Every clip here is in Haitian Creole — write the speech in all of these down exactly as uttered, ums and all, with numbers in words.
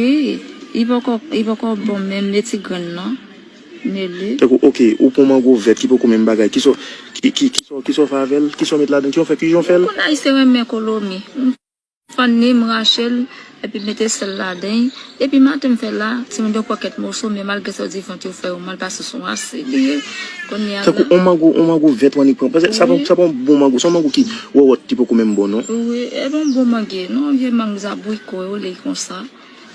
Wi, li poko, li poko bon menm, men ti grenn nan. Mele. Tankou, oke, ou pran mango vèt ki poko menm bagay. Kisa w, ki, ki, kisa w, kisa w fè avè l? Kisa w met ladan? Kijan w fè, kijan w fè l? Ou konn Ayisyen renmen kolomi. M fann li, m rache l, epi m mete sèl ladan. Depi maten m fè la, timoun yo pran kèk moso, men malgre sa yo di vant yo fè yo mal, paske se yon asid li ye. Kounye a la. Tankou, yon mango, yon mango vèt w annik pran. Paske sa pa, sa pa yon bon mango, se yon mango ki wòwòt, ki poko menm bon, non? Wi, e pa yon bon mango, non, vye mango zabriko, yo rele l konsa.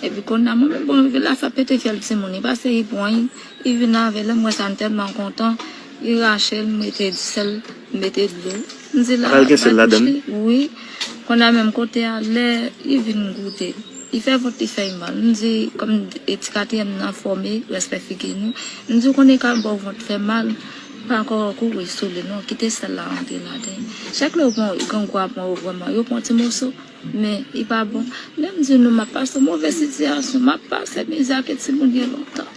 Epi kounye a, mwen menm, bon, la sa pete fyèl timoun, li pase li pran, li vin avè l, mwen sa m tèlman kontan, li rache l, m mete disèl, m mete dlo. M di la, pa touche, wi. Kounye a menm kote a, lè li vin goute, li fè vant li fè l mal. M di, kòm e ti katriyèm nan fòme, respè figi nou. M di, ou konnen ka ba w vant fè mal, pa kouri sou li non, kite sèl la rantre ladan. Chak lè yo pran grangou a pran yo vrèman, yo pran ti moso. Men, li pa bon. Lè m di nou m ap pase move sitiyasyon, m ap pase mizè ke timoun gen lontan.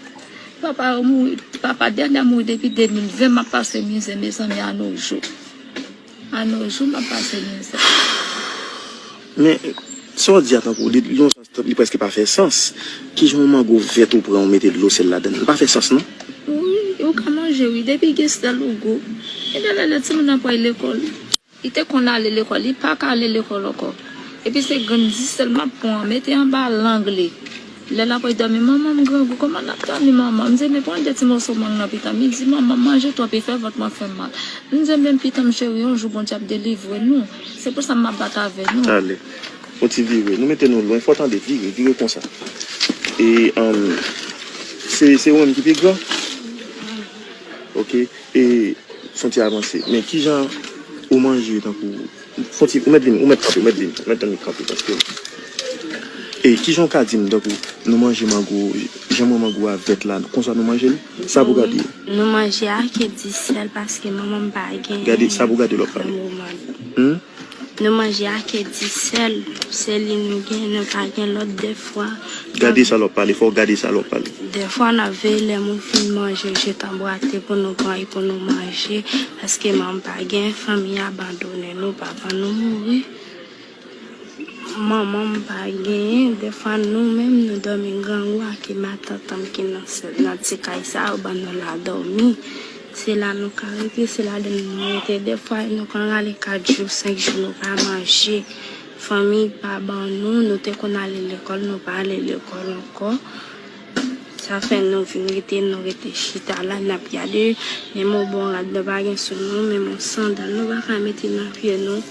Papa yo mouri, papa dènye a mouri depi de mil ven, m ap pase mizè, mezanmi, a nos jours. A nos jours, m ap pase mizè. Men, sa w di a tankou, li, li yon sans, li prèske pa fè sans. Kijan yon mango vèt ou pran, ou mete dlo sèl ladan l? Li pa fè sans, non? Wi, ou ka manje, wi, depi gen sèl ou gou. Gen de lè, lè timoun nan pral lekòl. Li te konn ale lekòl, li pa ka ale lekòl ankò. Epi se grenn disèl m ap pran an, mete anba lang li. Lè l ap dòmi, manman m grangou, kòman n ap dòmi, manman? M di, men pran de ti moso mang nan pitan m. Li di, manman, m manje twòp, li fè vant mwen fè m mal. M di, men pitan m cheri, yon jou Bondye ap delivre nou. Se pou sa m ap bat avè nou. Ale. Yon ti vire. Nou mete nou lwen. Fò tande, vire, vire konsa. E, um, se, se ou menm ki pi gran? Ok. E, Fon ti avanse. Men kijan ou manje tankou. Fon ti, ou mèt vin, ou mèt kanpe, ou mèt vin, ou mèt tann li kanpe paske. E kijan ou ka di m tankou nou manje mango, jan mwen mango a vèt la, konsa nou manje l? Sa pou gade. Nou manje a ke disèl paske manman m pa gen. Gade, sa pou gade lòt pale. Hmm? Nou manje a ke disèl, se li nou gen, nou pa gen lòt dèfwa. Gade sa lè w ap pale, fò w gade sa lè w ap pale. Dèfwa n ap veye lè moun fin manje, jete anbwate pou nou pran e pou nou manje, paske manman pa gen, fanmi abandone nou, papa nou mouri. Manman m pa genyen, dèfwa nou menm nou dòmi grangou a ki matant an ki nan ti kay sa yo ban nou la dòmi. Se la nou ka rete, se ladan nou rete. Dèfwa, nou konn rale kat jou, senk jou, nou pa manje. Fanmi pa ban nou, nou te konn ale lekòl, nou pa ale lekòl ankò. Sa fè nou vin rete, nou rete chita la, n ap gade. Menm yon bon rad nou pa gen sou nou, menm yon sandal nou pa ka mete nan pye nou.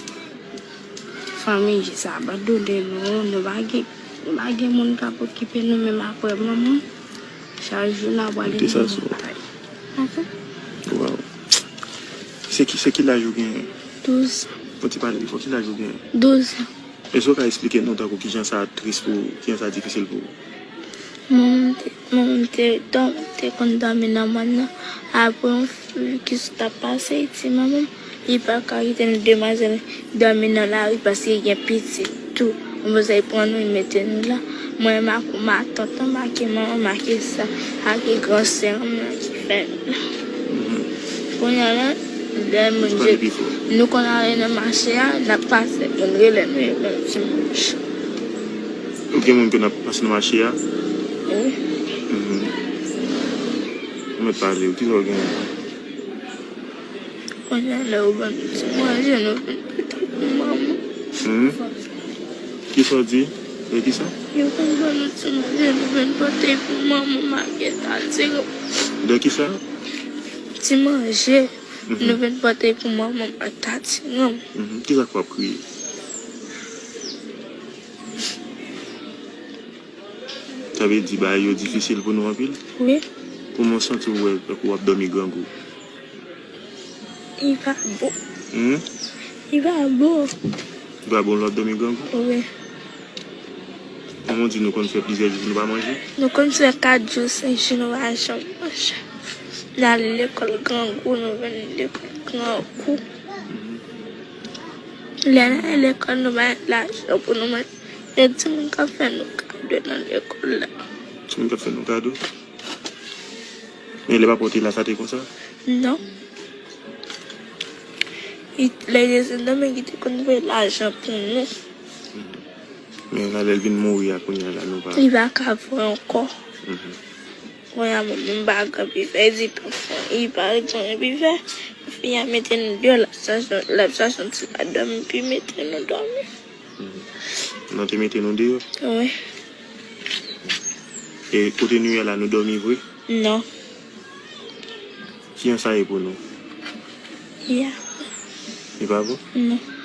Fanmi jis abandone nou, nou pa gen, nou pa gen moun k ap okipe nou, menm apre manman. Chak jou n a pwale nan montay. Avan. Waw. Se ki, se ki laj ou genyen? Douz. Fò ti pale pi fò, ki laj ou genyen? Douz. Èske w ka eksplike nou tankou kijan sa tris pou ou, kijan sa difisil pou ou? Manman m te, manman m te, dòm, te konn dòmi nan mòn nan. Apre yon Ki sot ap pase, li di manman m, li pa ka kite nou demwazèl dòmi nan lari paske li gen pitit tou. Manzè pran nou, li mete nou la. Mwen m ak matant an, m ak manman m, ak sa, ak gran sè m nan ki fè nou. Kounye a la, lè moun je, nou konn ale nan mache a, n ap pase, moun rele nou, yo ban nou ti manje. Ou gen moun ke n ap pase nan mache a? Wi. Ou mèt pale, wi, kisa w genyen? Kounye a lè yo ban nou ti manje, nou vin pote pou manman. Hmm? Kisa w di? Lè kisa? Yo konn ban nou ti manje, nou vin pote pou manman m ak Tati. Lè kisa? Ti manje, nou vin pote pou manman m ak Tati. Hmm. Kisa k fè w ap kriye? Sa vle di bagay yo difisil pou nou anpil? Wi. Kòman w santi w wè tankou w ap dòmi grangou? Li pa bon. Hmm? Li pa bon. Li pa bon lè w ap dòmi grangou? Wi. Kòman w di nou konn fè plizyè jou nou pa manje? Nou konn fè kat jou, senk jou nou pa janm manje. N ale lekòl grangou, nou vin lekòl grangou. Lè n al lekòl, nou pa gen lajan pou nou manje. Gen timoun k ap fè nou kado nan lekòl la. Timoun k ap fè nou kado? Men lè papa w te la, sa te konsa? Non. Lè Jezi nan men ki te konn voye lajan pou nou. Men la lè l vin mouri a kounye a la nou pa. Li pa ka vre ankò. Mhm. Kounye a mwen menm m pa gen anpil fè, di pou fè, li pa gen anpil fè. Fi a mete nou deyò, l ap chache, l ap chache yon ti pa dòmi, epi mete nou dòmi. Nou te mete nou deyò. Wi. E kote nou ye la nou dòmi vre? Non. Kijan sa ye pou nou? Ya. Li pa bon? Non.